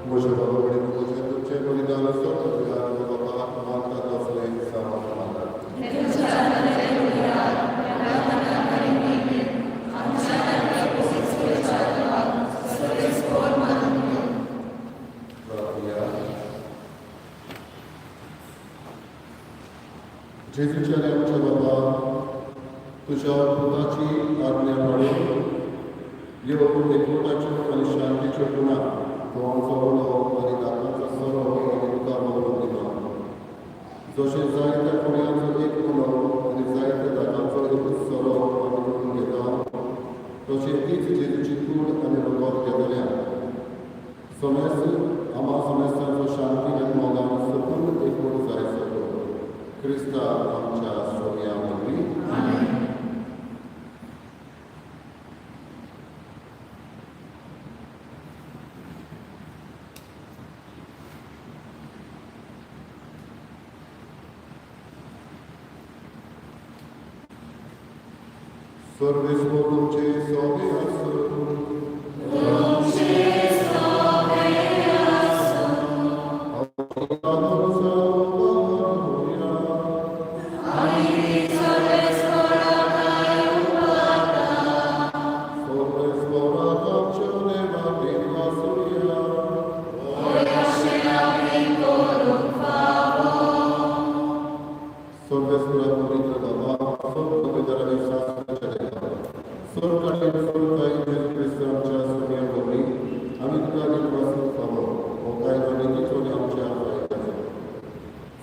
म्हज्या बाबा कडेन म्हजें तुमचें बलिदान सोंपता बाबा मानता तसलें सामान मानता. जेजूच्या आनी आमच्या बाबा, तुज्या पुताची आज्ञा पाळून यो एकवटाच्यो आनी शांतीच्यो गुणा गोवांचो उलो आनी दाकांचो सोरो आनी तुका मागून दिला. जशें जायत्या कोणयांचो एक उलो आनी जायत्या दाकांचो एकूच सोरो आमी करून घेता, तशें तीच जेजूची कूड आनी रगत घेतल्या. समेस्त आमा समेस्तांचो शांती आनी मोगान सकून एकवट जाय सगळो क्रिस्ता आमच्या सोम्या वरवीं. सर्वेस्पर तुमचे सोबे आसूं.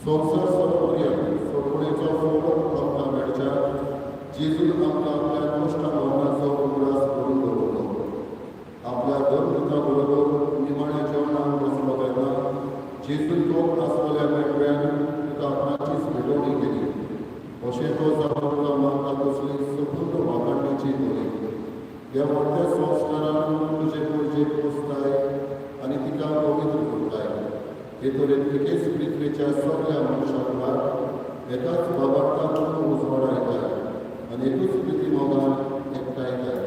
संवसार सोडपर्यंत सोडणेचो फोड आमकां मेळच्या जेजून आमकां आपल्या कश्टा मरणाचो उगडास करून दवरलो. आपल्या धर्मदूता बरोबर निमाण्या जेजून तो आसलेल्या मेकळ्यान तुका आपणाचीच भेटवणी केली. अशें तो जावन तुका मागता तसली संपूर्ण वागाडणीची केली. ह्या व्हडल्या संस्कारान तुजे पुर्जेक पोसताय आनी तिका पवित्र करताय. हे तरेन एकेच पृथ्वेच्या सगळ्या मनशाक एकाच बाबार्थान उजवाडायताय आनी एकूच प्रिती मोगान एकठांयताय.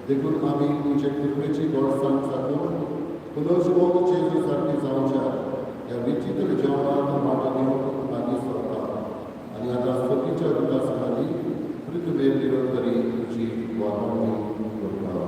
देखून आमी तुजे कृपेची गोडसाण सादून पुनर्जिवंत जेजू सारकी जावच्या ह्या विचित्र जेवणांत वांटो घेवंक लागीं सरता आनी आतां सतीच्या दुतासनांनी पृथ्वेर निरंतरी तुजी वागवणी करता.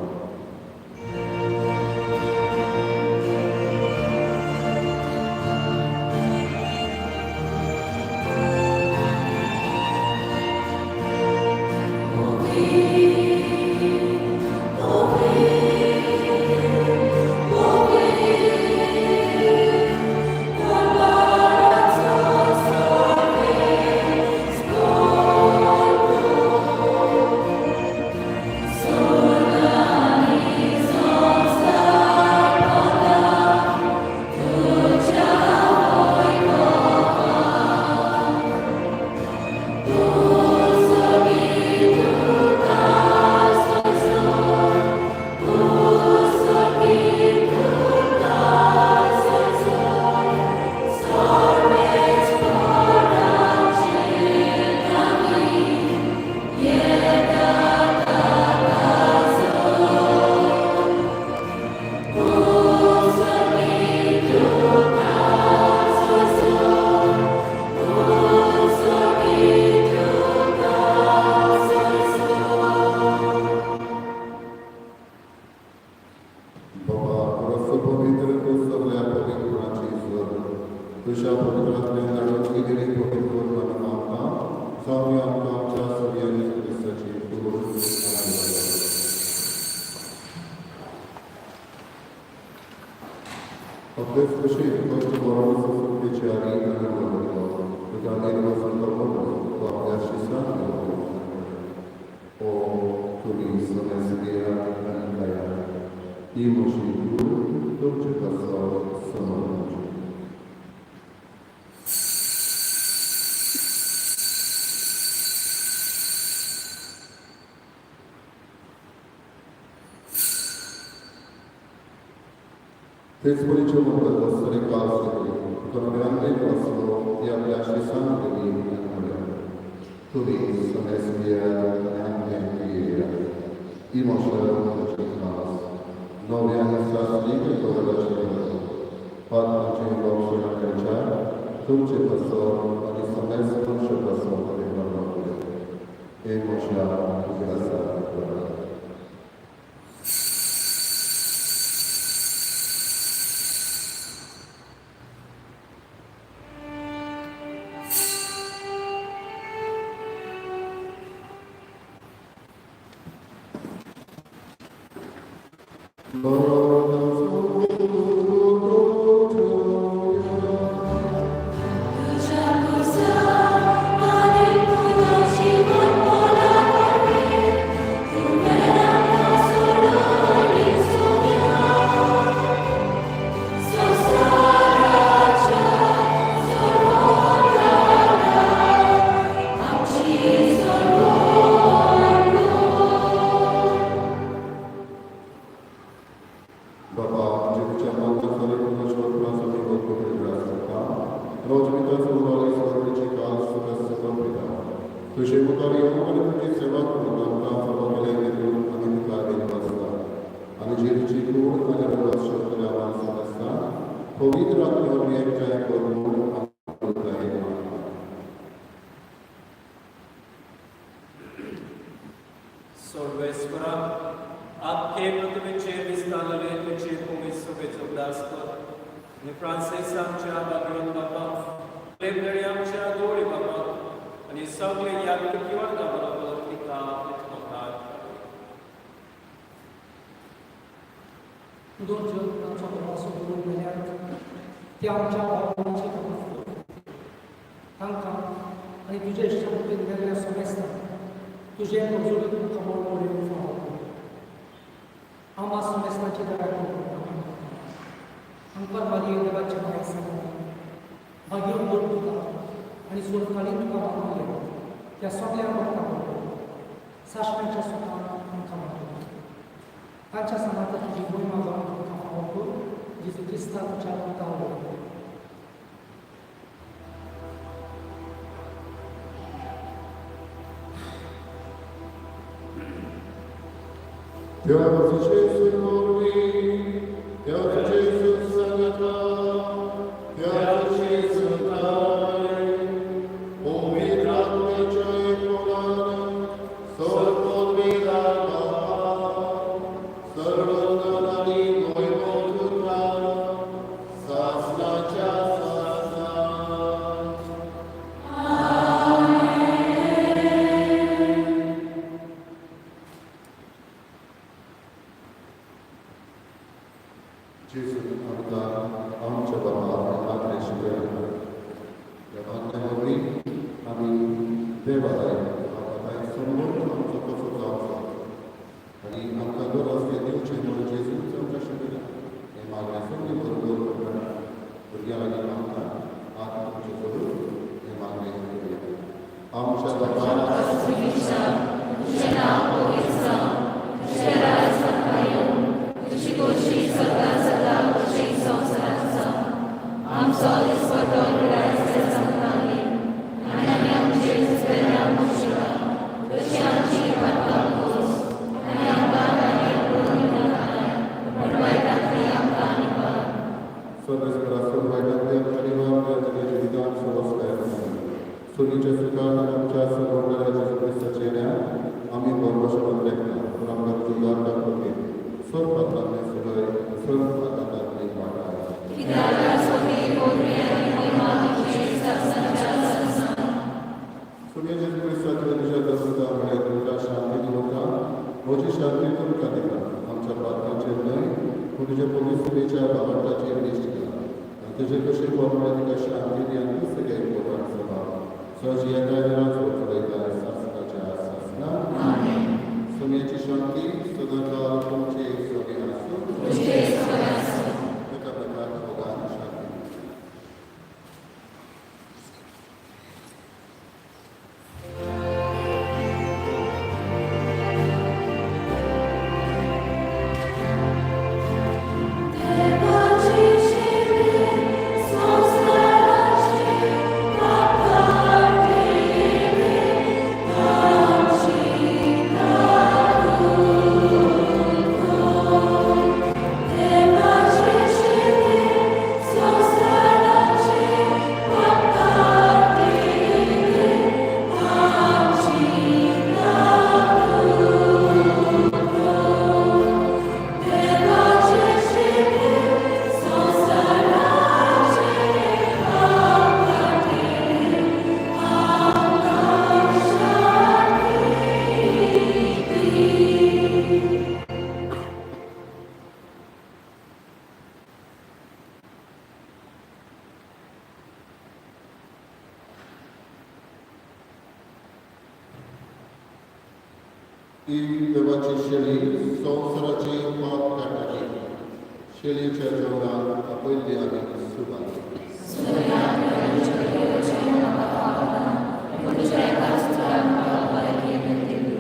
तेच परीचे म्हणटात आसतले काल जाली तुका नव्यान वाचलो ती आपल्या शिसान केली आनी म्हळ्यार तुमी समेस घेयात आनी आमचें पियेयात. ही म्हज्या तुजी खास नव्यान सासणीक दवराची पात्रांचें लक्षण मेळच्या तुमचे पासत आनी समेस मनशे पासत हे म्हज्या उगडासा. आमकां मारये देवाच्या माय सांगता मागीर मोड तुका आनी सोलकालीन तुका मागून त्या सगळ्या भक्तां बरोबर सासणाच्या सुखान आमकां मागता तांच्या सांगाता तुजी मोहिमा जावन तुमकां फावो कर जेजू क्रिस्ता तुज्या पुता वरवीं. देवाचे जेजू वरवीं, देवाचे जेजू सांगाता, देवाचे जेजू ताय, पवित्र आत्म्याच्या एकपणान सर्वोद्विधा बापा, सर्वज्ञान आनी वैभव तुका, सासणाच्या सासणाक. जेजून आमकां आमच्या बाबा मागणें शिकयलां. ह्या मागण्या वरवीं आमी देवाक आमकां समजून आमचो कसो जावचो आनी आमकां गरज तें दिवचें म्हणून जेजूच आमकां शिकयलां. हें मागणें सगळीं बरोबर भुरग्यां लागीं मागता. आतां तुमचें करून हें मागणें करुया. आमच्या बाबा तुझें नांव पवित्र जावं, तुझें राज आमकां येवं, तुजी खोशी स्वर्गात जाता तशी संवसारांत जावं. आमचो दिसपट्टो आयज आमकां दी आनी आमी आमचे चुकलेल्यांक शिका तशी आमची पातकां खोस आनी आमकां ताणें पडून दिनाका पूण वायटांतली आमकां निवार. स्वर्गस्थ वायटांतले आमकां निवार तुज्या जिवितांत सवस्काय आसा. सुनीच्या सुखान आमच्या सर्वोत्तराच्या जेजू क्रिस्ताच्या येण्यान आमी बरोबर लेखना पूण आमकां तुजी उदारता कृपेन सर्व पात्रांतले सुलय सर्व पात्रांतली वाटा. कित्याक सोबी वरवीं आनी महिमा तुजी सासणाच्या सासणाक. सुनिया जेजू क्रिस्ताच्या तुज्या दसता म्हळ्यार तुमकां शांती दवरता, म्हजी शांती तुमकां दिता. आमच्या पात्रांचेर न्हय पूण तुज्या पवित्र सुनेच्या भावार्थाचेर दिश्ट घाल आनी तुजे कशें प्रमाणे तुका शांती दी आनी सगळे पोटान सभा सहज येता चलयता सासणाच्या सासणाक. सुनेची शांती सदांकाळ तुमचे सगळे आसूं. तुझे सगळे आसूं. एकामेकाक मोगान शांती. देवाची शिरी संवसाराची पापां आमची देवाची शिरी संवसाराची पापां आमची देवाची शिरी संवसाराची पापां आमकां शांती दी. ही देवाची शेळी संवसाराची पाप काडटाली. शेळयेच्या जेवणाक आपयल्ली आमी सुबाली. तुझ्या एकाच पुत्रान म्हाका भलायकी दिली.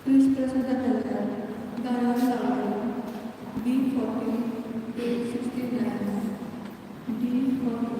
क्रिस्त प्रसादांतल्यान गारान लावणी D40 page 69 D40.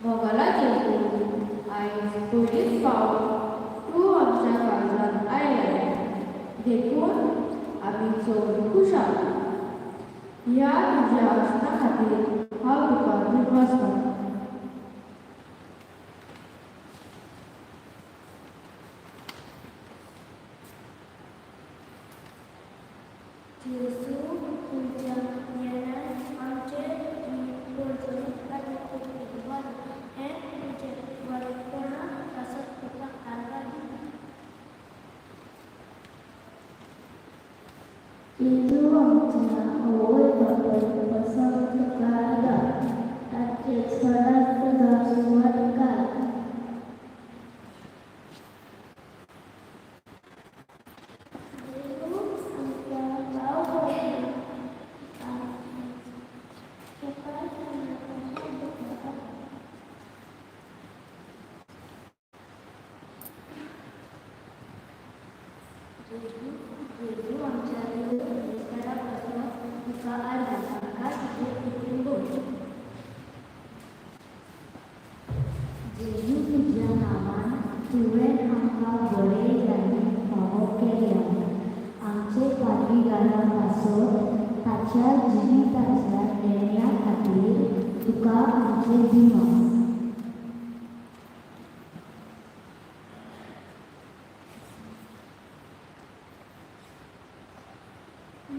मोगाला जेजू, आयज पयलीच फावट तूं आमच्या काळजांत आयलें, देखून आमी चड खुशाल. ह्या तुज्या वचना खातीर हांव तुका दिनवास करतां. जेजू, तुमच्या ज्ञानान आमचें जिवीत पर्जळीत आनी उपेगवान हें तुजें बरेपणा पासत तुका आर्गां दिता. जेजू, आमच्या आवय बापाय पासत तुका आर्गां, तांचे सदांच तुजा सुवात घाल. जेजू, आमच्या भाव भयणीं तुका पासत तुका आर्गां. जेजू, जेजू, आमच्या देव पासत तुका आर्गां, तांकां तुजे कृपेन दवर. जेजू, तुज्या नांवान तुवें आमकां बरे यादीक फावो केल्या. आमचे पादविगारा पासत ताच्या जिविताच्या देण्या खातीर तुका आमचे दिनवास.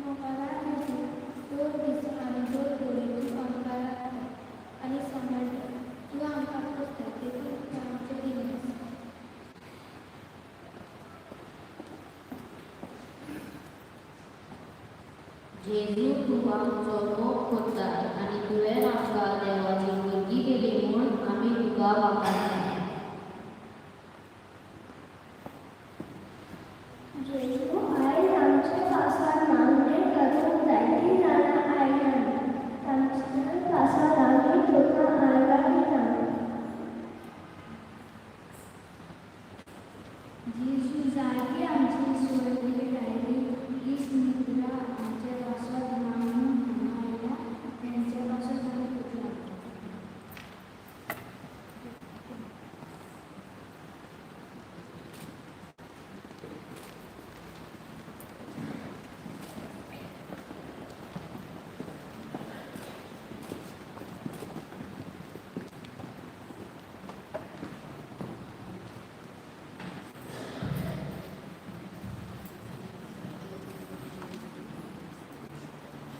मोगाला जेजू, दोन दीस आनी दोन वरी तूं आमकां राखता आनी सांबाळटा. तूं आमकां पोसता, देखून तुका आमचे दिनवास. जेजू, तूं आमचो मोग करता आनी तुवें आमकां देवाची भुरगीं केली म्हूण आमी तुका वाखाणटा. जेजू, आयज आमचे पासत मागणें करूंक जायतीं जाणां आयल्यांत. तांच्या पासत आमी तुका आर्गां दिता. जेजू, जायतीं आमची सोयरीं धायरीं इश्ट मित्रां आमचे पासत मागूंक हांगा आयल्या, तेंचे पासत आमी तुका आर्गां.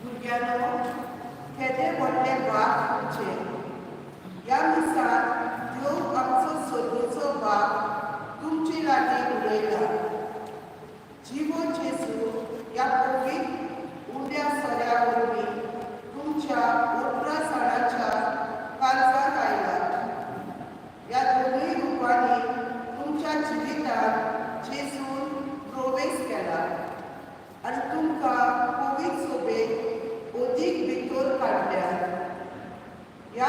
भुरग्यांनो, केदें व्हडलें भाग तुमचें! ह्या मिसांत देव आमचो सर्गीचो बाप तुमचे लागीं उलयला. जिवो जेजू ह्या पवित्र उंड्या सऱ्या वरवीं तुमच्या 18 जाणांच्या काळजांत आयला. ह्या दोनूय रुपांनी तुमच्या जिवितांत जेजून प्रवेश केला आनी तुमकां पवित्र सोबेक अदीक भितर काडल्यात. ह्या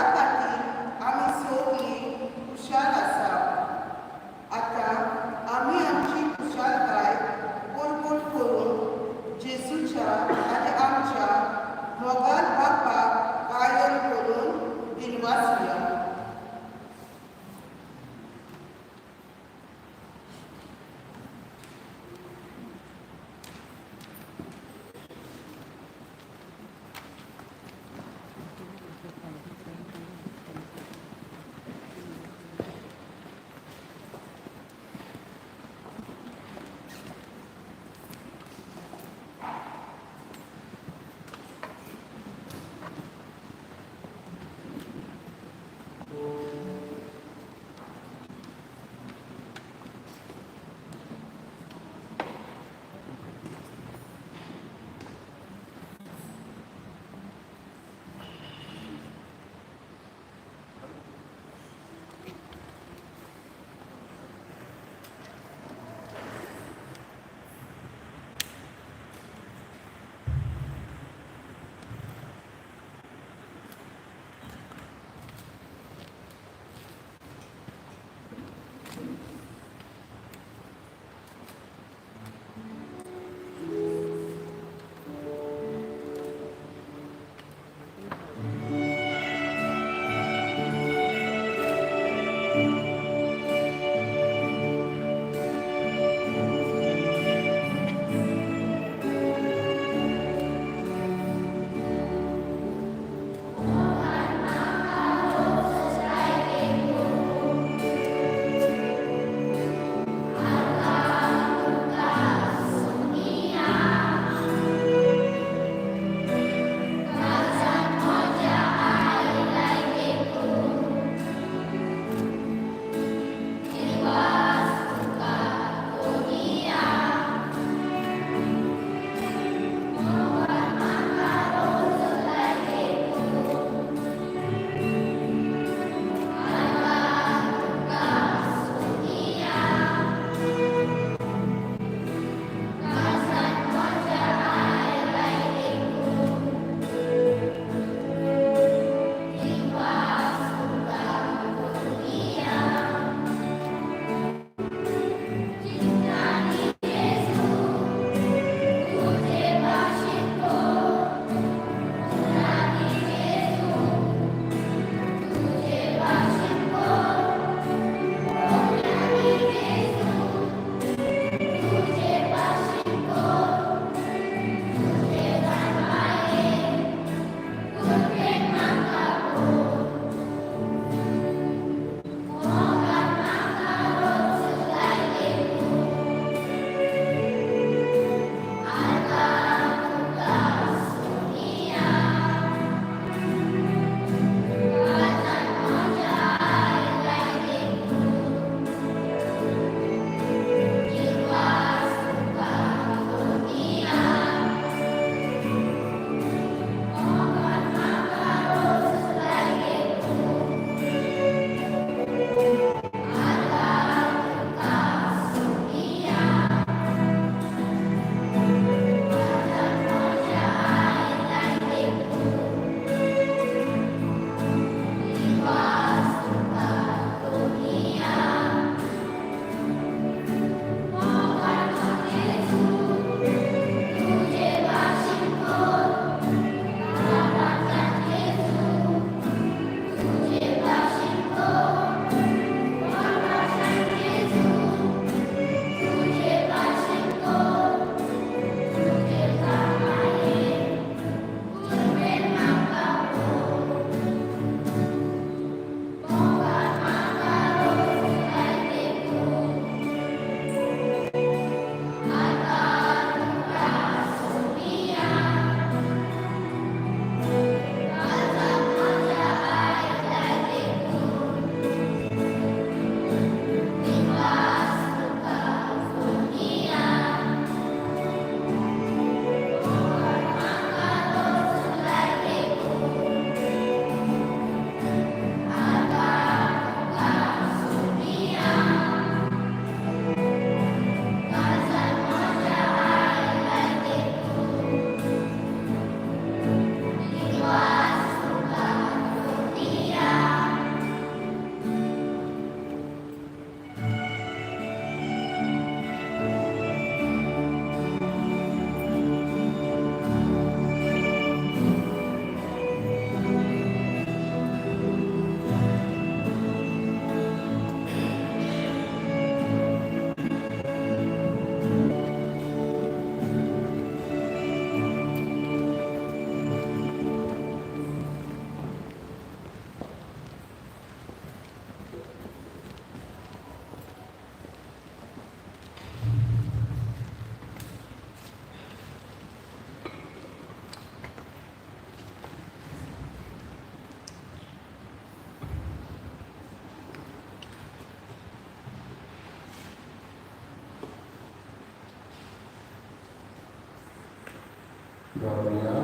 प्रार्थुया.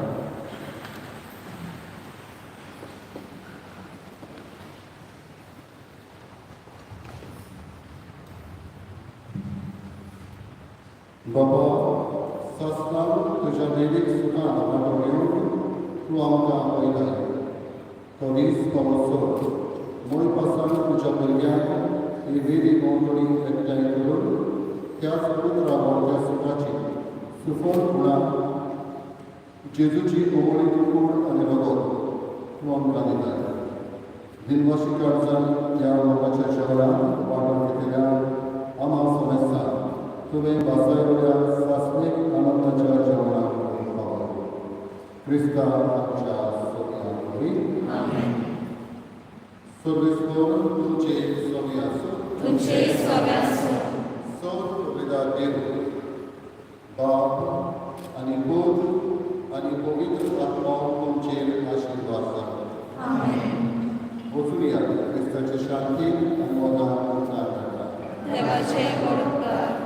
बाबा, सासणान तुज्या दैवीक सुखान वांटो घेवन तूं आमकां आपयताय. तो दीस पावसो मोय पासून तुज्या भुरग्यांक ही वेदी भोंवतणी एकठांय करून त्याच पुत्रा व्हडल्या सुखाची सुफळ गुणां जेजूची ओवळी कूड आनी रगत तूं आमकां दिताय. दिनवाशी काळजान ह्या मोगाच्या जेवणांत वांटो घेतल्यान आम्हा समजता तुवें बासायल्या सासणीक आनंदाच्या जेवणाक पावलो. क्रिस्ता आमच्या सोम्या वरवीं. सर्वेस्पर तुमचे सोमी आसूं. तुमचे सोबे आसूं. सर्व देव बाप आनी पूत आनी पवित्र आत्मो तुमचेर आशिर्वाद जावं. वचुया क्रिस्ताचे शांतीन आनी मोगान उपकार करता. देवाचे व्हड उपकार.